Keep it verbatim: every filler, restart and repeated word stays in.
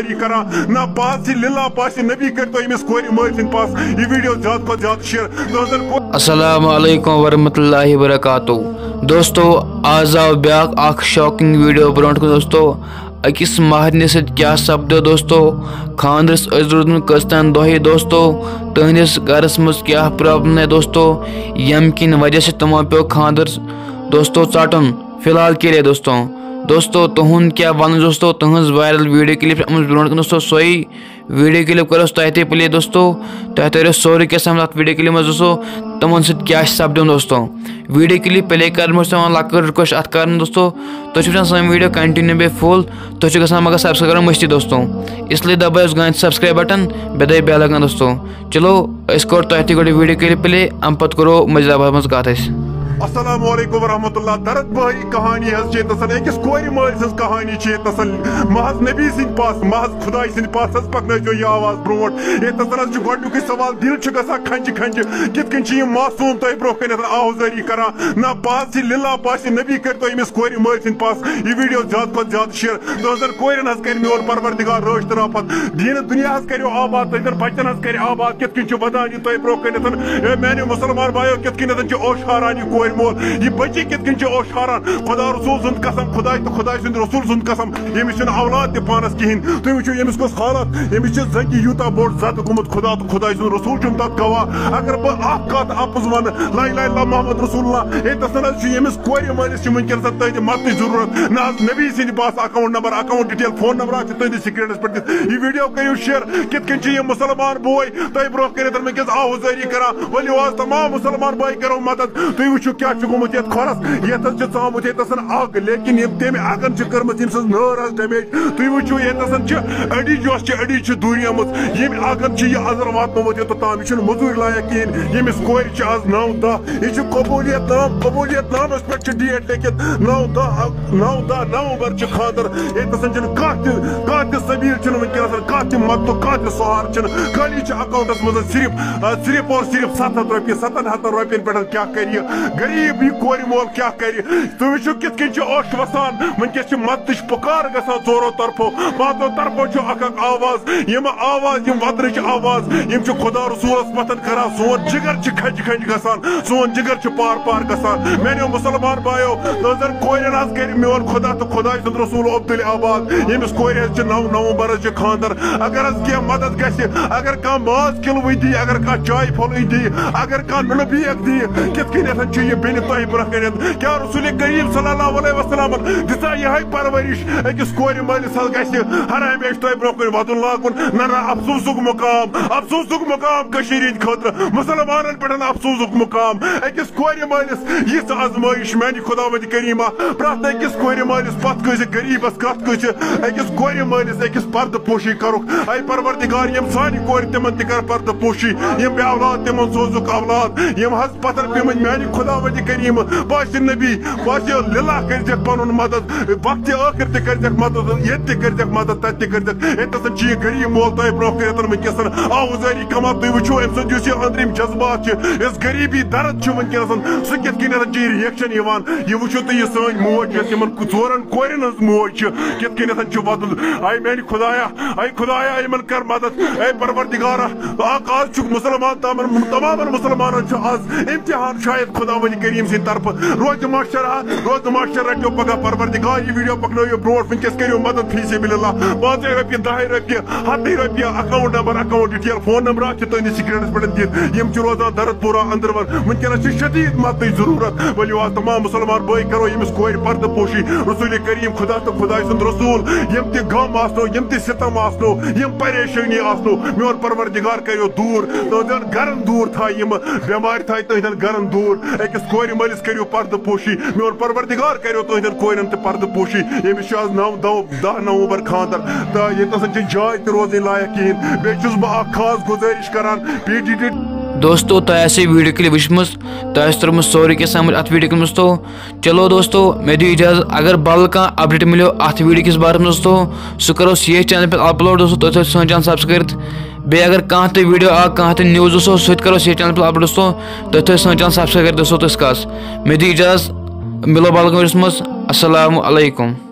کران، نہ پاس چھِ للہ، پاس چھِ نبی، کٔرۍ تو أمِس کورِ مٲلۍ سٕنٛدۍ پاس یہِ ویڈیو زیادٕ کھۄتہٕ زیادٕ شیئر۔ تُہٕنٛزن کو- السلام علیکم ورحمۃ اللہ وبرکاتہ۔ دوستو، آز آو بیاکھ اکھ شاکنگ ویڈیو برونٛٹھ کُن۔ دوستو، أکِس مہرنہِ سۭتۍ کیٛاہ سپدیو دوستو؟ خانٛدرس أزۍ روٗدمُت کٔژتام دۄہٕے دوستو، تُہنٛدِس گرس منٛز کیٛاہ پرابلم آیہِ دوستو، ییٚمہِ کِنۍ وجہ سۭتۍ تِمو پیوٚو خانٛدر دوستو ژٹُن؟ فی الحال کیلے دوستو۔ دوستو، تُہُنٛد کیٛاہ ونُن دوستو؟ تُہٕنٛز وائرل ویڈیو کلپ چھِ آمٕژ برونٛٹھ کُن دوستو، سۄے ویڈیو کلپ کرو أسۍ تۄہہِ تہِ پلے دوستو۔ تۄہہِ ترِ سورُے کینٛہہ سمجھ اتھ ویڈیو کلپ منٛز دوستو، تِمن سۭتۍ کیٛاہ چھِ سپدان دوستو۔ ویڈیو کلپ پلے کرنہٕ برونٛہہ چھِ تھاوان لۄکٕٹ ریکویسٹ اتھ کرنہٕ دوستو، تُہۍ چھِو وٕچھان سٲنۍ ویڈیو کنٹینیو بیٚیہِ فُل، تُہۍ چھِو گژھان مگر سبسکرایب کرُن مٔشتٕے دوستو۔ اس لیے دبٲیِو حظ گۄڈٕنیتھ سبسکرایب بٹن، بیٚیہِ دبٲیِو بیل آیکن دوستو۔ چلو، أسۍ کوٚر تۄہہِ تہِ گۄڈٕ ویڈیو کلپ پلے، امہِ پتہٕ کرو مٔزیٖد اتھ منٛز کتھ أسۍ۔ السلام علیکم ورحمۃ اللہ۔ درد بٲہی کہانی حظ چھِ ییٚتہِ آسان، أکِس کورِ مٲلۍ سٕنٛز کہانی چھِ ییٚتہِ آسان۔ محض نبی سٕنٛدِ پاس، محض خداے سٕنٛدِ پاس حظ پکنٲیزیو یہِ آواز برونٛٹھ۔ ییٚتہِ آسان حظ چھُ گۄڈٕنیُکُے سوال، دِل چھُ گژھان کھنٛجہِ کھنٛجہِ، کِتھ کٔنۍ چھِ یِم معصوٗم تۄہہِ برونٛہہ کَنٮ۪تھ آہوزٲری کران؟ نہ پاس چھِ للہ، پاس چھِ نبی، کٔرۍ تو أمِس کورِ مٲلۍ سٕنٛدِ پاس یہِ ویڈیو زیادٕ کھۄتہٕ زیادٕ شیئر۔ تُہٕنٛزن کورٮ۪ن حظ کرِ میون پروردگار رٲچھ تہٕ رافت، دیٖنہٕ دُنیا حظ کریو آباد، تُہٕنٛدٮ۪ن بچن حظ کرِ آباد۔ کِتھ کٔنۍ چھُ ودان یہِ تۄہہِ برونٛہہ کَنٮ۪تھ؟ اے میانیو مسلمان بایو، کِتھ کٔنٮ۪تھ چھُ اوش ہاران یہِ کورِ مول؟ یہِ بچی کِتھ کٔنۍ چھِ اوش ہاران؟ خدا رسول سُنٛد قسم، خداے تہٕ خداے سُنٛد رسول سُنٛد قسم، ییٚمِس چھُنہٕ اولاد تہِ پانس کِہیٖنۍ۔ تُہۍ وٕچھِو ییٚمِس کۄس حالت، ییٚمِس چھِ زنٛگہِ یوٗتاہ بوٚڑ زدٕ گوٚمُت، خدا تہٕ خداے سُنٛد رسول چھُنہٕ تتھ گواہ۔ اگر بہٕ اکھ کتھ اپُز ونہٕ، لا اله الا محمد رسول اللہ، ہے تسن حظ چھُ ییٚمِس کورِ مٲلِس چھِ وٕنکیٚنس تٔہنٛدِ مدتٕچ ضروٗرت۔ نہ حظ نبی سٕنٛدِ پاس account number, account detail, phone number حظ چھِ تُہنٛدِس سکرینس پٮ۪ٹھ دِتھ۔ یہِ ویڈیو کٔرِو شیئر۔ کِتھ کٔنۍ چھِ یِم مسلمان بوے تۄہہِ برونٛہہ کَنٮ۪تھ وٕنکیٚس آہوزٲری کران؟ ؤلِو آز تمام مسلمان بٲے کرو مدد۔ تُہۍ وٕچھِو کیٛاہ چھُ گوٚمُت یَتھ کھۄرَس، یَتھ حظ چھِ ژامُت ییٚتہِ نَسَن آگ، لیکن یِم تَمہِ اَگَن چھِ کٔرمٕژ ییٚمہِ سٕنٛز نٲر حظ ڈیمیج۔ تُہۍ وٕچھِو ییٚتہِ نَسَن چھِ أڈِج، یۄس چھِ أڈِج چھِ دوٗریمٕژ، ییٚمہِ اَگَن چھِ یہِ اَزَر واتنومُت یوٚتَتھ تام، یہِ چھُنہٕ مٔزوٗرۍ لایق کِہیٖنۍ۔ ییٚمِس کورِ چھِ آز نَو دَہ، یہِ چھُ قبوٗلیت نام، قبوٗلیت نامَس پٮ۪ٹھ چھُ ڈیٹ لیکھِتھ نَو دَہ، نَو دَہ نومبر چھُ خانٛدر۔ ییٚتہِ نَسَن چھُنہٕ کانٛہہ تہِ، کانٛہہ تہِ سبیٖل چھُنہٕ وٕنکیٚنَس، کانٛہہ تہِ مدتُک، کانٛہہ تہِ سہارٕ چھُنہٕ۔ خٲلی چھِ اکاؤنٹَس منٛز صرف، آ، صرف اور صرف ستھ ہتھ رۄپیہِ، ستن ہتن رۄپین پٮ۪ٹھ کیٛاہ کرِ یہِ غریٖب، یہِ کورِ مول کیٛاہ کرِ؟ تُہۍ وٕچھِو کِتھ کٔنۍ چھِ اوٚش وسان، وٕنکیٚس چھِ مدتٕچ پُکار گژھان ژورو طرفو، پانٛژو طرفو چھُ اکھ اکھ آواز، یِم آواز، یِم وتنٕچ آواز، یِم چھِ خدا رسولس پتھن کران۔ سون جگر چھِ کھنجہِ کھنجہِ گژھان، سون جگر چھُ پار پار گژھان۔ میانیو مسلمان بایو، تُہنٛزن کورٮ۪ن حظ کرِ میون خدا تہٕ خداے سُنٛد رسول عبدالآباد، ییٚمِس کورِ حظ چھِ نو نومبر حظ چھِ خانٛدر۔ اگر حظ کینٛہہ مدد گژھِ، اگر کانٛہہ ماز کِلوٕے دی، اگر کانٛہہ چایہِ پھوٚلٕے دی، اگر کانٛہہ نُنہٕ بیگ دی، کِتھ کٔنٮ۪تھ چھُ یہِ بیٚنہِ تۄہہِ برونٛہہ کَنٮ۪تھ؟ کیٛاہ رسول کریم صلی اللہ علیہ وسلم دِژا یِہے پرورش؟ أکِس کورِ مٲلِس حظ گژھِ ہر ہمیشہِ تۄہہِ برونٛہہ کَنہِ وَدُن لاگُن۔ نہ، نہ، افسوسُک مقام، افسوسُک مقام کٔشیٖرِ ہِنٛدِ خٲطرٕ، مُسلمانن پٮ۪ٹھ افسوسُک مقام۔ أکِس کورِ مٲلِس یِژھ آزمٲیِش، میانہِ خداوند کریمہ، پرٛٮ۪تھ أکِس کورِ مٲلِس پتھ کٲنٛسہِ غریٖبس کتھ کٲنٛسہِ أکِس کورِ مٲلِس أکِس پردٕ پوشی کرُکھ۔ اے پروردگار، یِم سانہِ کورِ تِمن تہِ کر پردٕ پوشی، یِم بے اولاد تِمن سوزُکھ اولاد، یِم حظ پتھر پیمٕتۍ میانہِ خداوند کریمہ، باسہِ نبی، باسہِ للہ کٔرزیکھ پنُن مدد، وقتِ ٲخر تہِ کٔرزیکھ مدد، ییٚتہِ تہِ کٔرزیکھ مدد، تتہِ تہِ کٔرزیکھ۔ ہے، تتٮ۪ن چھُ یہِ غریٖب مول تۄہہِ برونٛہہ کٔرِتھ وٕنکیٚس آہوزٲری کمان۔ تُہۍ وٕچھِو أمۍ سُنٛد یُس یہِ أنٛدرِم جذبات چھِ، یُس غریٖبی درد چھُ وٕنکیٚنس، سُہ کِتھ کٔنٮ۪تھ چھُ یہِ reaction یِوان۔ یہِ وٕچھِو تُہۍ، یہِ سٲنۍ موج، یۄس یِمن ژورن کورٮ۪ن ہٕنٛز موج چھِ، کِتھ کٔنٮ۪تھ چھُ وَدُن۔ اے میانہِ خدایا، اے خدایا، یِمن کر مدد۔ اے پروردگارا، اکھ آز چھُکھ مُسلمان تمن، تمامن مُسلمانن چھُ آز امتحان شاید خداوند کریم سٕنٛدِ طرفہٕ۔ روزِ محشر ہا، روزِ محشر رٹیو پگاہ پروردگار۔ یہِ ویڈیو پکنٲیِو برونٛٹھ، وٕنکیٚس کٔرِو مدد فی سبیل اللہ۔ پانٛژے رۄپیہِ، دَہے رۄپیہِ، ہتٕے رۄپیہِ، account number, account detail, phone number حظ چھِ تُہنٛدِس سکرینس پٮ۪ٹھ دِتھ۔ یِم چھِ روزان درد پورہ اندر ون۔ وٕنکیٚنس چھِ شدید مددٕچ ضروٗرت۔ ؤلِو آز تمام مُسلمان بٲے کرو ییٚمِس کورِ پردٕ پوشی۔ رسول کریم خدا تہٕ خداے سُنٛد رسول، یِم تہِ غم آسنو، یِم تہِ ستم آسنو، یِم پریشٲنی آسنو، میون پروردگار کریو دوٗر۔ تُہنٛدٮ۪ن گرن دوٗر تھایہِ یِم، بٮ۪مارِ تھایہِ تُہنٛدٮ۪ن گرن دوٗر۔ أکِس کورِ مٲلِس کٔرِو پردٕ پوشی۔ میون پروردگار کریو تُہنٛدٮ۪ن کورٮ۪ن تہِ پردٕ پوشی۔ ییٚمِس چھُ آز نو دہ، دہ نومبر خانٛدر، تہٕ ییٚتہِ نَسَن چھِ جاے تہِ روزٕنۍ لایق کِہیٖنۍ۔ بیٚیہِ چھُس بہٕ اکھ خاص گُزٲرِش کران، پی ڈی ڈی۔ دوستو، تۄہہِ آسہِ ویڈیو کلپ وٕچھمٕژ، تۄہہِ آسہِ توٚرمُت سورُے کینٛہہ سمجھ اتھ ویڈیو کلپس منٛز۔ تو چلو دوستو، مےٚ دِیِو اجازت، اگر بدل کانٛہہ اپڈیٹ مِلیو اتھ ویڈیو کس بارس منٛز دوستو، سُہ کرو سیٚے چینل پٮ۪ٹھ اپلوڈ دوستو، تُہۍ تھٲیِو سٲنۍ چینل سبسکرایب تہٕ بیٚیہِ اگر کانٛہہ تہِ ویڈیو آو، کانٛہہ تہِ نِوٕز اوس، سُہ تہِ کرو سیٚے چینل پٮ۪ٹھ اپلوڈ دوستو، تُہۍ تھٲیِو سٲنۍ چینل سبسکرایب کٔرِتھ دوستو، تُہۍ کس۔ مےٚ دِیِو اجازت، مِلو بدل کانٛہہ ویڈیوس منٛز۔ السلام علیکم۔